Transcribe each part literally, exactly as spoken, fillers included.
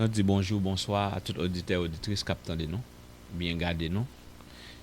Nou di bonjou, bonswa a tout oditè, oditris k ap tande nou, oubyen gade nou.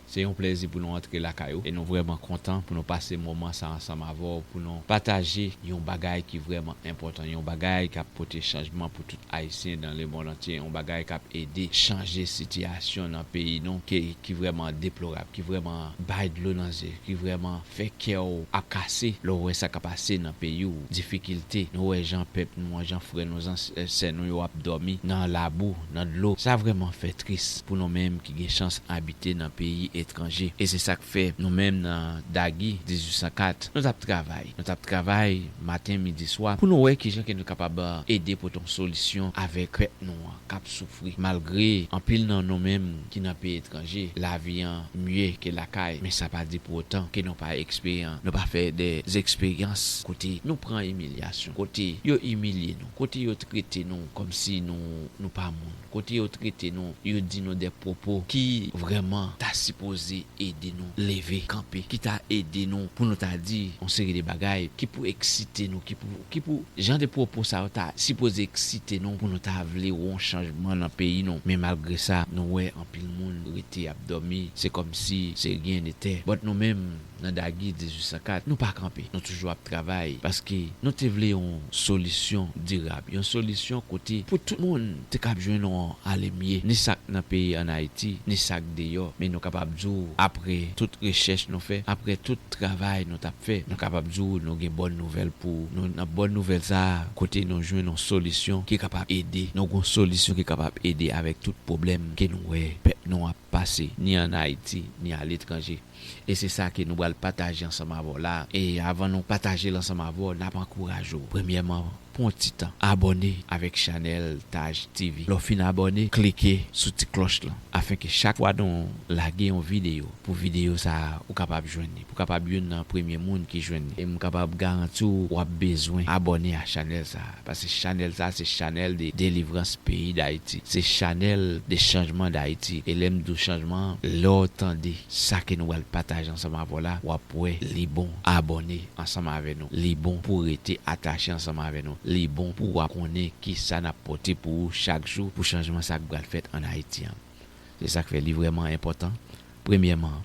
Se yon plèzi pou nou antre lakay ou e nou vrèman kontan pou nou pase moman sa ansanm avè w, pou nou pataje yon bagay ki vrèman enpòtan, yon bagay k ap pote chanjman pou tout Ayisyen dans le monde entier, yon bagay k ap ede chanje sitiyasyon nan peyi nou ki, ki vrèman deplorab, ki vrèman bay dlo nan zye, ki vrèman fè kè w ap kase lè w wè sa k ap pase nan peyi w, difikilte. Nou wè jan pèp nou an, jan frè nou, jan sè nou yo ap dòmi nan labou, nan dlo. Sa vrèman fè tris pou nou menm ki gen chans abite nan peyi etranje. E se sa k fè nou menm nan Dagi dizuit san kat, nou t ap travay. Nou t ap travay maten, midi, swa pou nou wè kijan ke nou kapab ede pote yon solisyon avèk pèp nou an k ap soufri. Malgre anpil nan nou menm ki nan peyi etranje, lavi an mye ke lakay, men sa pa di pou otan ke nou pa eksperyan, nou pa fè de eksperyans kote nou pran imilyasyon, kote yo imilye nou, kote yo trete nou kòmsi nou, nou pa moun, kote yo trete nou, yo di nou de pwopo ki vrèman ta sipoze ede nou leve kanpe, ki ta ede nou pou nou ta di yon seri de bagay ki pou eksite nou, ki pou, ki pou, jan de pwopo sa yo ta sipoze eksite nou pou nou ta vle wè yon chanjman nan peyi nou. Men malgre sa, nou wè anpil moun rete ap dòmi. Se kòmsi se ryen de tè. But nou menm, nan Dagi dizuit san kat, nou pa kanpe. Nou toujou ap travay paske nou te vle yon solisyon dirab, yon solisyon kote pou tout moun te kab jwenn yon alemye, ni sa k nan peyi ann Ayiti, ni sa k deyò. Men nou kapab di w, apre tout rechèch nou fè, apre tout travay nou t ap fè, nou kapab di w nou gen bòn nouvèl pou ou. Nou nan bòn nouvèl sa a, kote nou jwenn yon solisyon ki kapab ede. Nou gen yon solisyon ki kapab ede avèk tout pwoblèm ke nou wè pèp nou ap pase, ni ann Ayiti, ni aletranje. E se sa ke nou pral pataje ansanm avè w la. E avan nou pataje l ansanm avè w, n ap ankouraje w, premyèman, pran yon ti tan, abòne avèk chanèl Taj T V. Lè w fin abòne, klike sou ti klòch lan, afenke chak fwa nou lage yon videyo, pou videyo sa a, ou kapab jwenn li, pou w kapab youn nan premye moun ki jwenn li. E m kapab garanti w, w ap bezwen abòne a chanèl sa a, paske chanèl sa a, se chanèl de delivrans peyi Dayiti. Se chanèl de chanjman Dayiti. E lè m di w chanjman an, lè w tande sa ke nou pral pataje ansanm avè w la, w ap wè li bon abòne ansanm avè nou. Li bon pou w rete atache ansanm avè nou. Li bon pou w ap konnen kisa n ap pote pou ou chak jou pou chanjman sa k pral fèt ann Ayiti an. Se sa k fè li vrèman enpòtan. Premyèman,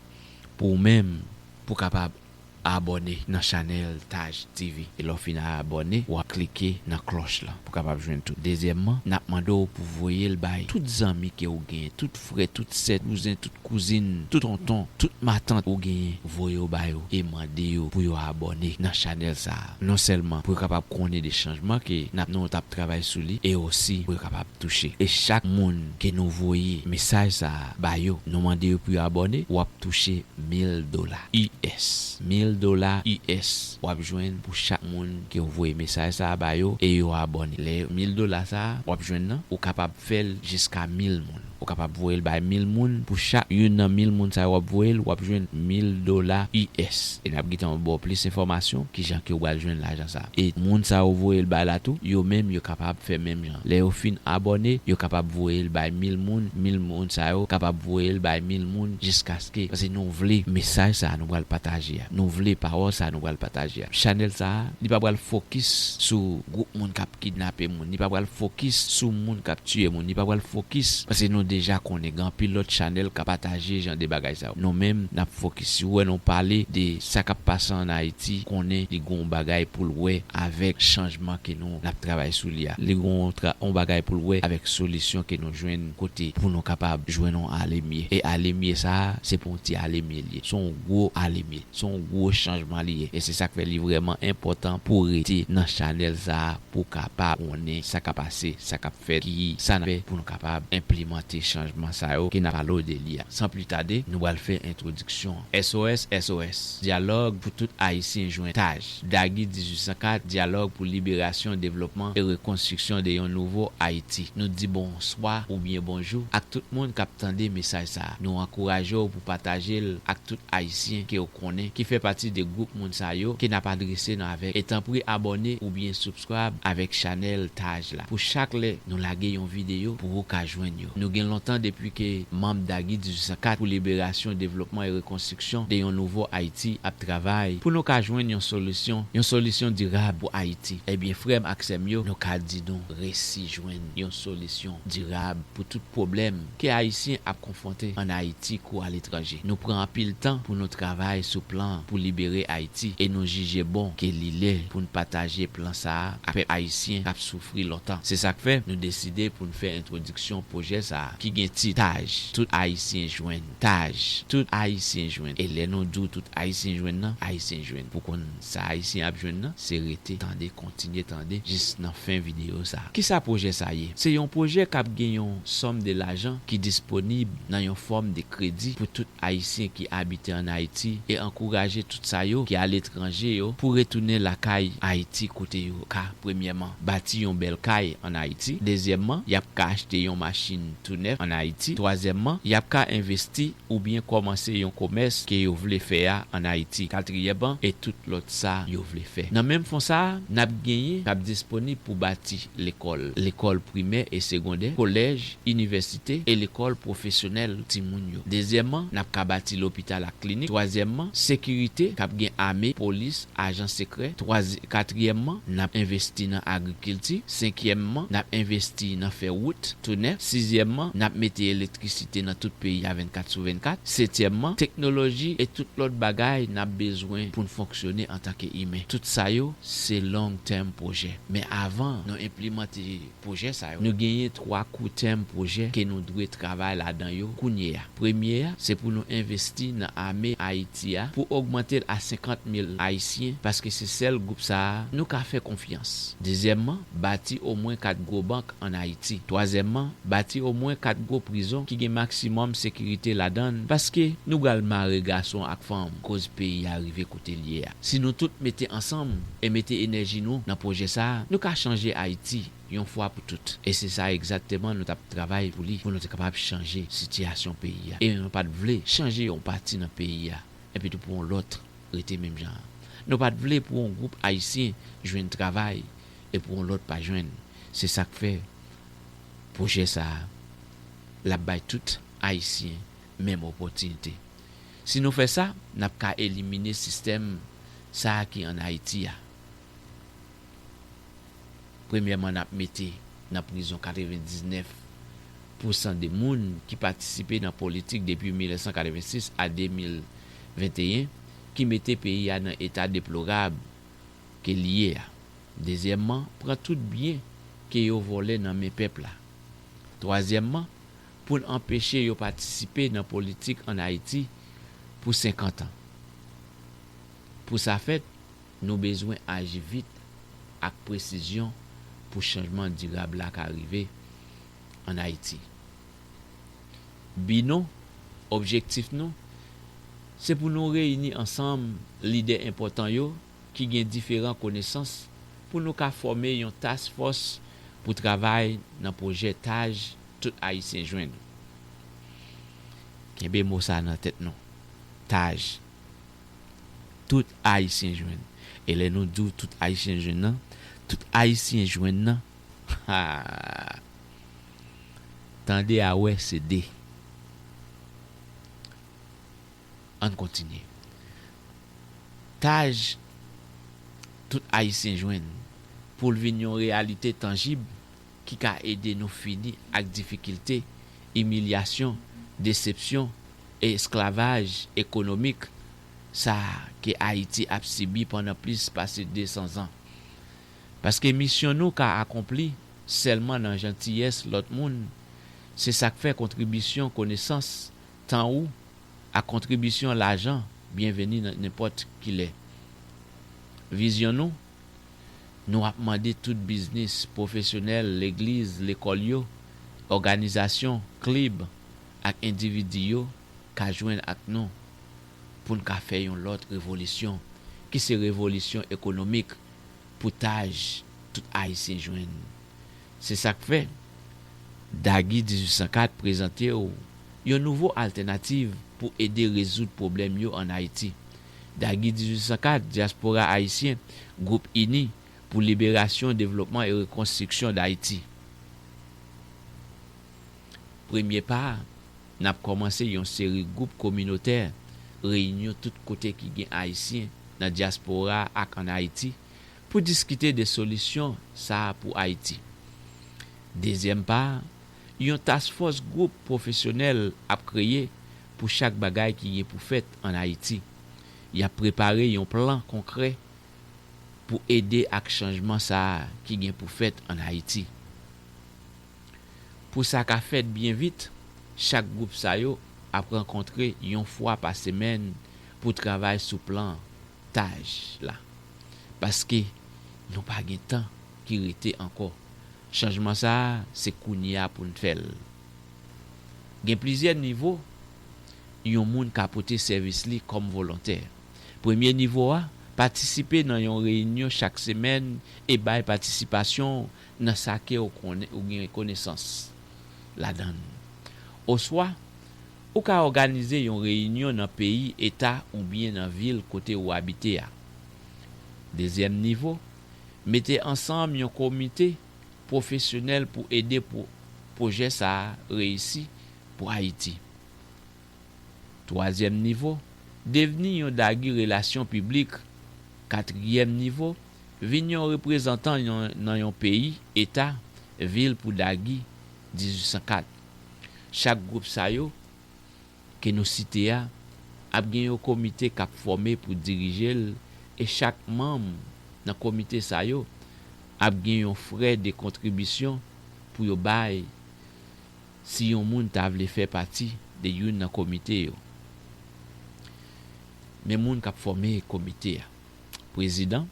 pou ou menm, pou w kapab abòne nan chanèl Taj T V. E lè w fin abòne, w ap klike nan klòch lan pou w kapab jwenn tou. Dezyèmman, n ap mande w pou voye l bay tout zanmi ke w genyen, tout frè, tout sè, kouzen, tout kouzin, tout tonton, tout matant ou genyen, voye yo ba yo e mande yo pou yo abòne nan chanèl sa a. Non sèlman pou yo kapab konnen de chanjman ke n ap, nou t ap travay sou li, e osi pou yo kapab touche. E chak moun ke nou voye mesaj sa a ba yo, nou mande yo pou yo abòne, w ap touche mil dola U S. Mil dola U S w ap jwenn pou chak moun ke w voye mesaj sa a ba yo e yo abòne. Lè mil dola sa a w ap jwenn nan, ou kapab fè l jiska mil moun. Ou kapab voye l bay mil moun. Pou chak youn nan mil moun sa yo w ap voye l, w ap jwenn mil dola U S. E n ap gentan ba w plis enfòmasyon kijan ke w pral jwenn lajan sa a. E moun sa yo w voye l bay la tou, yo menm yo kapab fè menm jan. Lè yo fin abòne, yo kapab voye l bay mil moun, mil moun sa yo kapab voye l bay mil moun jiskaske, paske nou vle mesaj sa a nou pral pataje a. Nou vle pawòl sa a nou pral pataje a. Chanèl sa a, li pa pral fokis sou gwoup moun k ap kidnape moun, li pa pral fokis sou moun k ap tiye moun, li pa pral fokis, paske nou deja konnen gen anpil lòt chanèl k ap pataje jan de bagay sa yo. Nou menm, n ap fokis. Si w wè nou pale de sa k ap pase ann Ayiti, konnen li gen yon bagay pou l wè avèk chanjman ke nou, n ap travay sou li a. Li gen yon tra-, yon bagay pou l wè avèk solisyon ke nou jwenn kote pou nou kapab jwenn yon alemye. E alemye sa a, se pa yon ti alemye li ye. Se yon gwo alemye. Se yon gwo chanjman li ye. E se sa k fè li vrèman enpòtan pou w rete nan chanèl sa a pou w kapab konnen sa k ap pase, sa k ap fèt, ki sa n ap fè pou nou kapab enplimante chanjman sa yo ke n ap pale w de li a. San pli tade, nou pral fè entwodiksyon an. S O S, S O S, dyalòg pou tout Ayisyen jwenn Taj. Dagi dizuit san kat, dyalòg pou liberasyon, devlopman e rekonstriksyon de yon nouvo Ayiti. Nou di bonswa oubyen bonjou ak tout moun k ap tande mesaj sa a. Nou ankouraje w pou pataje l ak tout Ayisyen ke w konnen ki fè pati de gwoup moun sa yo ke n ap adrese nou avèk. E tanpri abòne oubyen subscribe avèk chanèl Taj la. Pou chak lè nou lage yon videyo pou ou ka jwenn yo. Nou Lontan depi ke manm Dagi dizuit san kat pou liberasyon, devlopman e rekonstriksyon de yon nouvo Ayiti ap travay pou nou ka jwenn yon solisyon, yon solisyon dirab pou Ayiti. Ebyen, frè m ak sè m yo, nou ka di nou resi jwenn yon solisyon dirab pou tout pwoblèm ke Ayisyen ap konfwonte ann Ayiti kou aletranje. Nou pran anpil tan pou nou travay sou plan pou libere Ayiti e nou jije bon ke li lè pou n pataje plan sa a ak pèp ayisyen k ap soufri lontan. Se sa k fè nou deside pou n fè entwodiksyon pwojè sa a ki gen tit TAJ, Tout Ayisyen Jwenn. TAJ, Tout Ayisyen Jwenn. E lè nou di w Tout Ayisyen Jwenn nan, Ayisyen jwenn. Pou konn sa Ayisyen ap jwenn nan, se rete tande, kontinye tande jis nan fen videyo sa a. Kisa pwojè sa a ye? Se yon pwojè k ap gen yon sòm de lajan ki disponib nan yon fòm de kredi pou tout Ayisyen ki abite ann Ayiti e ankouraje tout sa yo ki aletranje yo pou retounen lakay Ayiti kote yo ka, premyèman, bati yon bèl kay ann Ayiti, dezyèmman, y ap ka achte yon machin tou nèf ann Ayiti, twazyèmman, y ap ka envesti oubyen kòmanse yon komès ke yo vle fè a ann Ayiti, katriyèmman, e tout lòt sa yo vle fè. Nan menm fon sa a, n ap genyen k ap disponib pou bati lekòl, lekòl primè e segondè, kolèj, inivèsite e lekòl pwofesyonèl timoun yo. Dezyèmman, n ap ka bati lopital ak klinik. Twazyèmman, sekirite k ap gen ame, polis, ajan sekrè. Twazi-, katriyèmman, n ap envesti nan agrikilti. Senkyèmman, n ap envesti nan fè wout tou nèf. Sizyèmman, n ap mete elektrisite nan tout peyi a vennkat sou vennkat. Setyèmman, teknoloji e tout lòt bagay n ap bezwen pou n fonksyone antanke imen. Tout sa yo, se long term pwojè. Men avan nou enplimante pwojè sa yo, nou genyen twa kou tèm pwojè ke nou dwe travay ladan yo kounye a. Premye a, se pou nou envesti nan ame Ayiti a pou ogmante l a senkant mil Ayisyen, paske se sèl gwoup sa a nou ka fè konfyans. Dezyèmman, bati omwen kat gwo bank ann Ayiti. Twazyèmman, bati omwen kat gwo prizon ki gen maksimòm sekirite ladan l, paske nou pral mare gason ak fanm koz peyi a rive kote l ye a. Si nou tout mete ansanm e mete enèji nou nan pwojè sa a, nou ka chanje Ayiti yon fwa pou tout. E se sa egzakteman nou t ap travay pou li, pou nou te kapab chanje sitiyasyon peyi a. E nou pa t vle chanje yon pati nan peyi a, epi tou pou yon lòt rete menm jan an. Nou pa t vle pou yon gwoup ayisyen jwenn travay e pou yon lòt pa jwenn. Se sa k fè pwojè sa a, l ap bay tout ayisyen menm opòtinite. Si nou fè sa, n ap ka elimine sistèm sa a ki ann Ayiti a. Premyèman, n ap mete nan prizon katrevendiznèf pousan de moun ki patisipe nan politik depi mil nèf san katrevensis a de mil venteyen, ki mete peyi a nan eta deplorab ke l ye a. Dezyèmman, pran tout byen ke yo vòlè nan men pèp la. Twazyèmman, pou n anpeche yo patisipe nan politik ann Ayiti pou senkant an. Pou sa fèt, nou bezwen aji vit ak presizyon pou chanjman dirab la ka rive ann Ayiti. Bi nou, objektif nou, se pou nou reyini ansanm lidè enpòtan yo ki gen diferan konesans pou nou ka fòme yon task force pou travay nan pwojè TAJ, Tout Ayisyen Jwenn. Kenbe mo sa a nan tèt nou. TAJ. Tout Ayisyen jwenn. E lè nou di w tout Ayisyen jwenn nan, tout Ayisyen jwenn nan, ha! Tande a wè se de. Ann kontinye. TAJ, Tout Ayisyen Jwenn, pou l vin yon reyalite tanjib ki ka ede nou fini ak difikilte, imilyasyon, desepsyon e esklavaj ekonomik sa a ke Ayiti ap sibi pandan plis pase de san zan. Paske misyon nou ka akonpli sèlman nan jantiyès lòt moun, se sa k fè kontribisyon konesans, tan ou, ak kontribisyon lajan byenveni nan nenpòt ki lè. Vizyon nou, nou ap mande tout biznis, pwofesyonèl, legliz, lekòl yo, òganizasyon, klib ak endividi yo ka jwenn ak nou pou n ka fè yon lòt revolisyon, ki se revolisyon ekonomik pou TAJ, Tout Ayisyen Jwenn. Se sa k fè, Dagi dizuit san kat prezante w yon nouvo altènativ pou ede rezoud pwoblèm yo ann Ayiti. Dagi dizuit san kat, Dyaspora Ayisyen, Gwoup Ini pou Liberasyon, Devlopman e Rekonstriksyon d Ayiti. Premye pa a, n ap kòmanse yon seri gwoup kominotè, reyinyon tout kote ki gen Ayisyen nan dyaspora ak ann Ayiti, pou diskite de solisyon sa a pou Ayiti. Dezyèm pa a, yon taskfòs gwoup pwofesyonèl ap kreye pou chak bagay ki gen pou fèt ann Ayiti. Y ap prepare yon plan konkrè pou ede ak chanjman sa a ki gen pou fèt ann Ayiti. Pou sa ka fèt byen vit, chak gwoup sa yo ap rankontre yon fwa pa semèn pou travay sou plan taj la. Paske nou pa gen tan ki rete ankò. Chanjman sa a, se kounye a pou n fè l. Gen plizyè nivo yon moun ka pote sèvis li kòm volontè. Premye nivo a, patisipe nan yon reyinyon chak semèn e bay patisipasyon w nan sa ke w konnen, ou gen konesans ladan l. Oswa, ou ka òganize yon reyinyon nan peyi, eta oubyen nan vil kote ou abite a. Dezyèm nivo, mete ansanm yon komite pwofesyonèl pou ede pou pwojè sa a reyisi pou Ayiti. Twazyèm nivo, devni yon dagi relasyon piblik. Katriyèm nivo, vin yon reprezantan yon, nan yon peyi, eta, vil pou dagi dizuit san kat. Chak gwoup sa yo ke nou site a ap gen yon komite k ap fòme pou dirije l, e chak manm nan komite sa yo ap gen yon frè de kontribisyon pou yo bay si yon moun ta vle fè pati de youn nan komite yo. Men moun k ap fòme komite a: prezidan,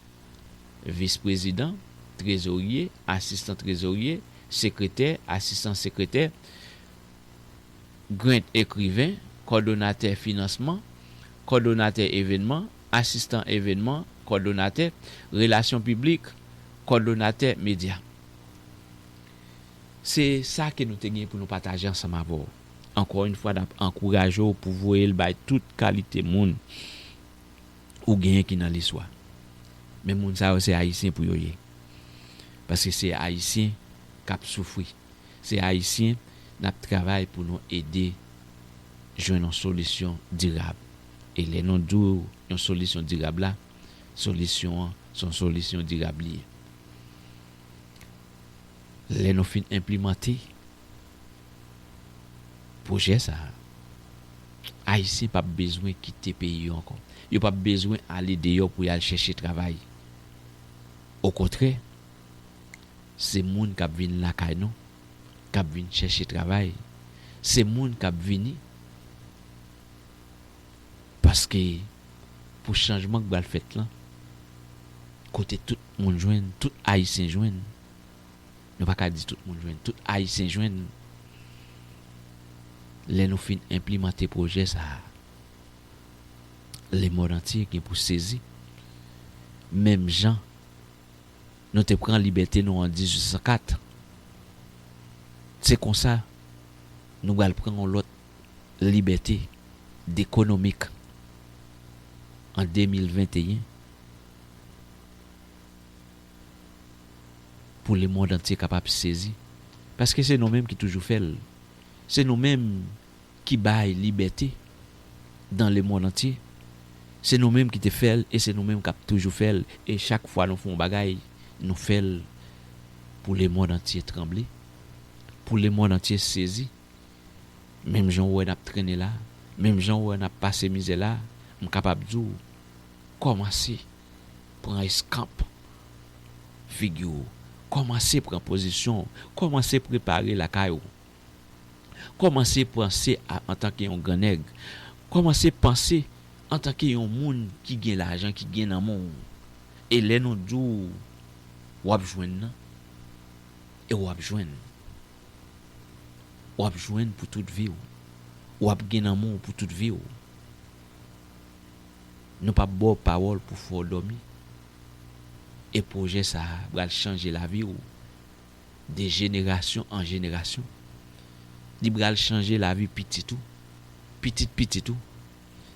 vis prezidan, trezorye, asistan trezorye, sekretè, asistan sekretè, grant ekriven, kòdonatè finansman, kòdonatè evènman, asistan evènman, kòdonatè relasyon piblik, kòdonatè medya. Se sa ke nou te gen pou nou pataje ansanm avè w. Ankò yon fwa, n ap ankouraje w pou voye l bay tout kalite moun ou genyen ki nan lis ou a. Men moun sa yo, se Ayisyen pou yo ye. Paske se Ayisyen k ap soufri. Se Ayisyen n ap travay pou nou ede jwenn yon solisyon dirab. E lè nou di w yon solisyon dirab la, solisyon an, se yon solisyon dirab li ye. Lè nou fin enplimante pwojè sa a, Ayisyen p ap bezwen kite peyi yo ankò. Yo p ap bezwen ale deyò pou y al chèche travay. Okontrè, se moun k ap vin lakay nou, k ap vin chèche travay, se moun k ap vini. Paske pou chanjman k pral fèt lan, kote tout moun jwenn, tout Ayisyen jwenn, nou pa ka di tout moun jwenn, tout Ayisyen jwenn, lè nou fin enplimante pwojè sa a, lemonn antye gen pou sezi. Menm jan nou te pran libète nou an dizuit san kat, se konsa nou pral pran yon lòt libète dekonomik an de mil venteyen pou lemonn antye kapab sezi. Paske se nou menm ki toujou fè l. Se nou menm ki bay libète dans le monde entier. Se nou menm ki te fè l e se nou menm k ap toujou fè l. E chak fwa nou fè yon bagay, nou fè l pou lemonn antye tranble, pou lemonn antye sezi. Menm jan w wè n ap trennen la, menm jan w wè n ap pase mizè la, m kapab di w, kòmanse pran eskanp figi w, kòmanse pran pozisyon w, kòmanse prepare lakay ou. Kòmanse panse a, antanke yon gran nèg. Kòmanse panse antanke yon moun ki gen lajan, ki gen nan men w. E lè nou di w, w ap jwenn nan, e w ap jwenn. W ap jwenn pou tout vi w. W ap gen nan men w pou tout vi w. Nou p ap ba w pawòl pou fè w dòmi. E pwojè sa a pral chanje lavi w de jenerasyon an jenerasyon. Li pral chanje lavi pitit ou, pitit pitit ou.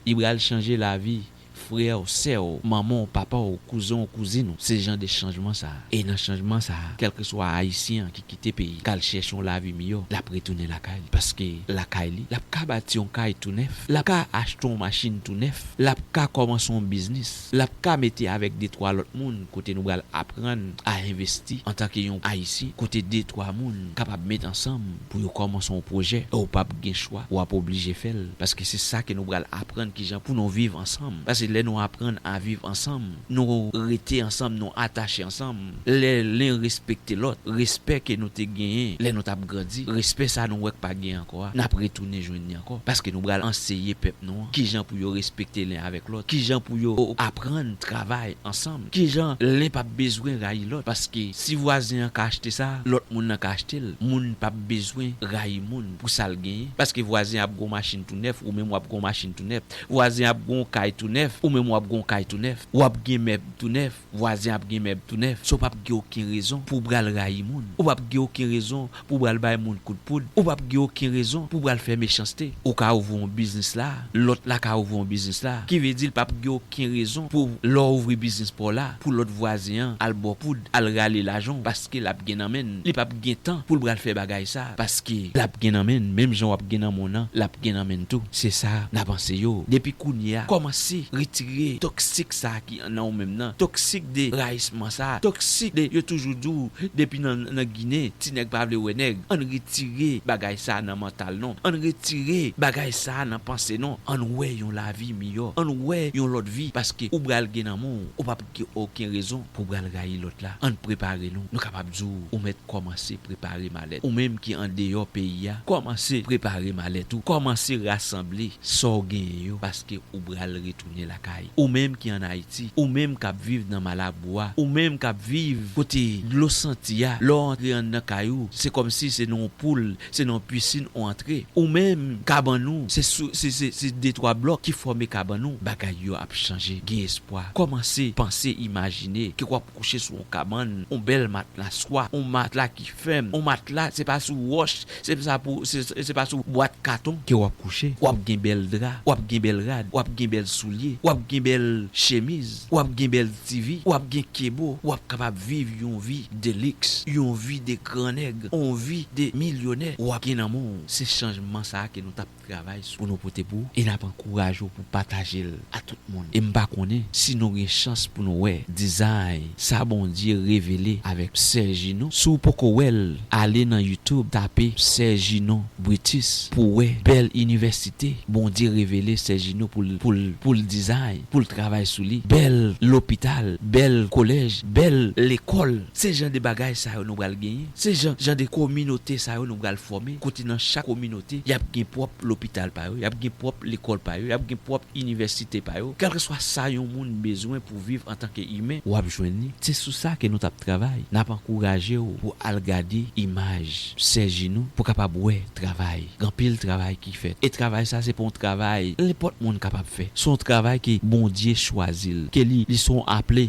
Li pral chanje lavi frè w, sè w, manman w, papa w, kouzen w, kouzin w. Se jan de chanjman sa a. E nan chanjman sa a, kèlkeswa Ayisyen an ki kite peyi, k al chèche yon lavi miyò, l ap retounen lakay li. Paske lakay li, l ap ka bati yon kay tou nèf, l ap ka achte yon machin tou nèf, l ap ka kòmanse yon biznis, l ap ka mete avèk de twa lòt moun kote nou pral aprann a envesti antanke yon Ayisyen, kote de twa moun kapab met ansanm pou yo kòmanse yon pwojè. E w p ap gen chwa, w ap oblije fè l, paske se sa ke nou pral aprann, kijan pou nou viv ansanm. Paske lè nou aprann a viv ansanm, nou rete ansanm, nou atache ansanm. Lè len respekte lòt, respè ke nou te genyen lè nou t ap grandi, respè sa nou wè k pa gen ankò a, n ap retounen jwenn li ankò. Paske nou pral anseye pèp nou an kijan pou yo respekte len avèk lòt, kijan pou yo aprann travay ansanm, kijan len p ap bezwen rayi lòt. Paske si vwazen an ka achte sa, lòt moun nan ka achte l. Moun p ap bezwen rayi moun pou sa l genyen. Paske vwazen ap gon machin tou nèf, ou menm w ap gon machin tou nèf. Vwazen ap gon kay tou nèf, ou menm w ap gon kay tou nèf. W ap gen mèb tou nèf, vwazen ap gen mèb tou nèf. So, w p ap gen okenn rezon pou w pral rayi moun. Ou p ap gen okenn rezon pou w pral bay moun kout poud. Ou p ap gen okenn rezon pou w pral fè mechanste. Ou ka ouvri yon biznis la, lòt la ka ouvri yon biznis la. Ki vle di l p ap gen okenn rezon pou lè w ouvri biznis pa w la, pou lòt vwazen an al ba w poud, al rale lajan w, paske l ap gen nan men l. Li p ap gen tan pou l pral fè bagay sa, paske l ap gen nan men l. Menm jan w ap gen nan men w nan, l ap gen nan men l tou. Se sa n ap anseye w. Depi kounye a, kòmanse retire toksik sa a ki nan ou menm nan. Toksik de rayisman sa a. Toksik de, yo toujou di w, depi nan, nan Ginen, ti nèg pa vle wè nèg. Ann retire bagay sa a nan mantal nou. Ann retire bagay sa a nan panse nou. Ann wè yon lavi miyò. Ann wè yon lòt vi, paske ou pral gen nan men w, ou p ap gen okenn rezon pou w pral rayi lòt la. Ann prepare nou. Nou kapab di w, ou mèt kòmanse prepare malèt. Ou menm ki andeyò peyi a, kòmanse prepare malèt ou. Kòmanse rasanble sa w genyen yo, paske ou pral retounen lakay. Ou menm ki ann Ayiti, ou menm k ap viv nan Malabou a, ou menm k ap viv kote dlo santi a, lè w antre anndan kay ou, se kòmsi se nan yon poul, se nan yon pisin ou antre. Ou menm, kabann ou, se sou, se, se, se de twa blòk ki fòme kabann ou. Bagay yo ap chanje. Gen espwa. Kòmanse panse, imajine ke w ap kouche sou yon kabann, yon bèl matla swa, yon matla ki fèm, yon matla, se pa sou wòch, se sa pou, se, se pa sou bwat katon ke w ap kouche. W ap gen bèl dra, w ap gen bèl rad, w ap gen bèl soulye, w ap gen bèl chemiz, w ap gen bèl ti vi, w ap gen kebo, w ap kapab viv yon vi de liks, yon vi de gran nèg, yon vi de milyonè. W ap gen nan men w. Se chanjman sa a ke nou t ap travay sou pou nou pote pou ou, e n ap ankouraje w pou pataje l a tout moun. E m pa konnen si nou gen chans pou nou wè dizay sa Bondye revele avèk Sè Jino. Si w poko wè l, ale nan YouTube, tape Sè Jino Britis pou w wè bèl inivèsite Bondye revele Sè Jino pou l, pou l, pou l dizay, pou l travay sou li. Bèl lopital, bèl kolèj, bèl lekòl. Se jan de bagay sa yo nou pral genyen. Se jan, jan de kominote sa yo nou pral fòme. Kote nan chak kominote, y ap gen pwòp lopital pa yo, y ap gen pwòp lekòl pa yo, y ap gen pwòp inivèsite pa yo. Kèlkeswa sa yon moun bezwen pou viv antanke imen, w ap jwenn li. Se sou sa ke nou t ap travay. N ap ankouraje w pou al gade imaj Sè Jino pou kapab wè travay. Gen anpil travay ki fèt. E travay sa, se pa yon travay nenpòt moun kapab fè. Se yon travay ke Bondye chwazi l, ke li, li se yon aple.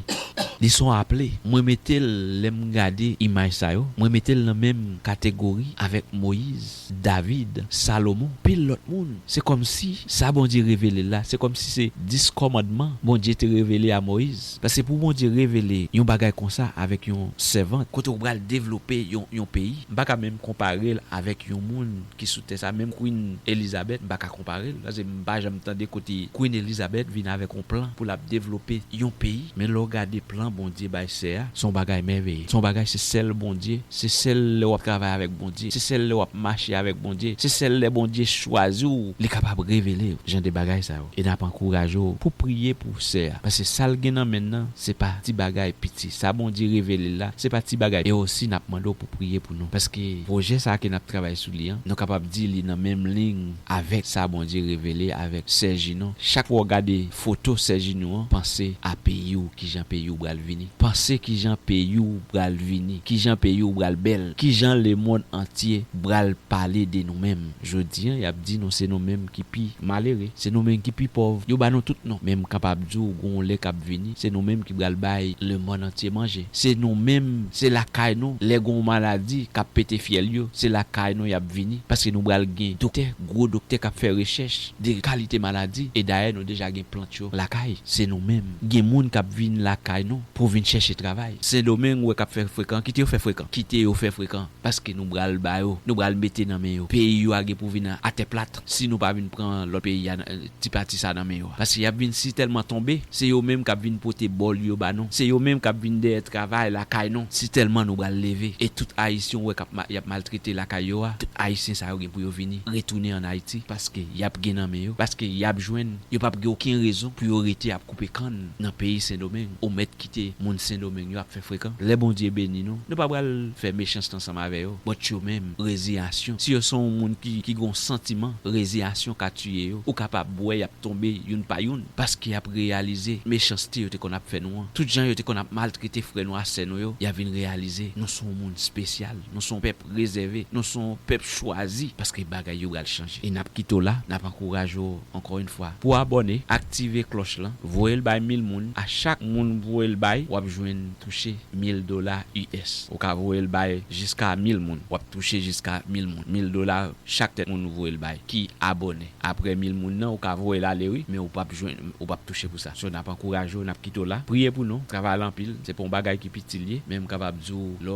Li se yon aple. Mwen mete l, lè m gade imaj sa yo, mwen mete l nan menm kategori avèk Moyiz, David, Salomon, pil lòt moun. Se kòmsi sa Bondye revele l la, se kòmsi se dis kòmandman Bondye te revele a Moyiz. Paske pou Bondye revele yon bagay konsa avèk yon sèvant, kote w pral devlope yon, yon peyi, m pa ka menm konpare l avèk yon moun ki sou tè sa, menm Queen Elizabeth, m pa ka konpare l, paske m pa janm tande kote Queen Elizabeth vin avèk yon plan pou l ap devlope yon peyi. Men lè w gade plan Bondye bay sè a, se yon bagay mèveye. Se yon bagay, se sèl Bondye, se sèl lè w ap travay avèk Bondye, se sèl lè w ap mache avèk Bondye, se sèl lè Bondye chwazi w, li kapab revele w jan de bagay sa yo. E n ap ankouraje w pou priye pou sè a, paske sa l gen nan men l nan, se pa ti bagay piti. Sa Bondye revele l la, se pa ti bagay. E osi, n ap mande w pou priye pou nou, paske pwojè sa a ke n ap travay sou li an, nou kapab di li nan menm liy avèk sa Bondye revele avèk Sè Jino. Chak fwa w gade foto Sè Jino an, panse a peyi w, kijan peyi w pral vini. Panse kijan peyi w pral vini, kijan peyi w pral bèl, kijan lemonn antye pral pale de nou menm. Jodi a, y ap di nou se nou menm ki pi malere, se nou menm ki pi pòv. Yo ba nou tout non. Men m kapab di w, gon lè k ap vini, se nou menm ki pral bay lemonn antye manje. Se nou menm, se lakay nou. Lè gon maladi k ap pete fyèl yo, se lakay nou y ap vini. Paske nou pral gen doktè, gwo doktè k ap fè rechèch de kalite maladi. E dayè, nou deja gen plant yo lakay. Se nou menm. Gen moun k ap vin lakay nou pou vin chèche travay. Sendomeng, ou wè k ap fè frekan, kite yo fè frekan. Kite yo fè frekan. Paske nou pral ba yo, nou pral mete nan men yo. Peyi yo a gen pou vin atè plat si nou pa vin pran lòt peyi a, ti pati sa nan men yo a. Paske y ap vin sitèlman tonbe, se yo menm k ap vin pote bòl yo ba nou. Se yo menm k ap vin dèyè travay lakay nou sitèlman nou pral leve. E tout Ayisyen ou wè k ap ma-, y ap maltrete lakay yo a, tout Ayisyen sa yo gen pou yo vini retounen ann Ayiti, paske y ap gen nan men yo, paske y ap jwenn, yo p ap gen okenn rezon pou yo rete ap koupe kann nan peyi Sendomeng. Ou mèt kite moun Sendomeng yo ap fè frekan. Lè Bondye beni nou, nou pa pral fè mechanste ansanm avè yo. But yo menm, reziyasyon. Si yo se yon moun ki, ki gon santiman, reziyasyon ka tiye yo. Ou kapab wè y ap tonbe youn pa youn, paske y ap reyalize mechanste yo te konn ap fè nou an. Tout jan yo te konn ap maltrete frè nou a sè nou yo, y ap vin reyalize nou se yon moun espesyal, nou se yon pèp rezève, nou se yon pèp chwazi, paske bagay yo pral chanje. E n ap kite w la, n ap ankouraje w ankò yon fwa pou abòne, aktive klòch lan, voye l bay mil moun. A chak moun ou voye l bay, w ap jwenn touche mil dola U S. Ou ka voye l bay jiska mil moun, w ap touche jiska mil moun. Mil dola chak tèt moun ou voye l bay ki abòne. Apre mil moun nan, ou ka voye l ale wi, men ou p ap jwenn, ou p ap touche pou sa. So, n ap ankouraje w, n ap kite w la. Priye pou nou, travay la anpil, se pa yon bagay ki piti l ye, men m kapab di w, lè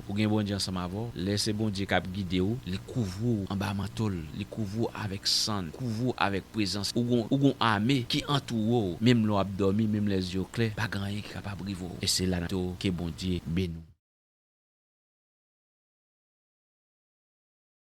w gen Bondye ansanm avè w, lè se Bondye k ap gide w, li kouvri w anba manto l, li kouvri w avèk san l, kouvri w avèk prezans. Ou gon, ou gon ame ki antoure w, menm lè w ap dòmi, menm lè zye w klè, pa gen anyen ki kapab rive w. E se la n ap kite w, ke Bondye beni w.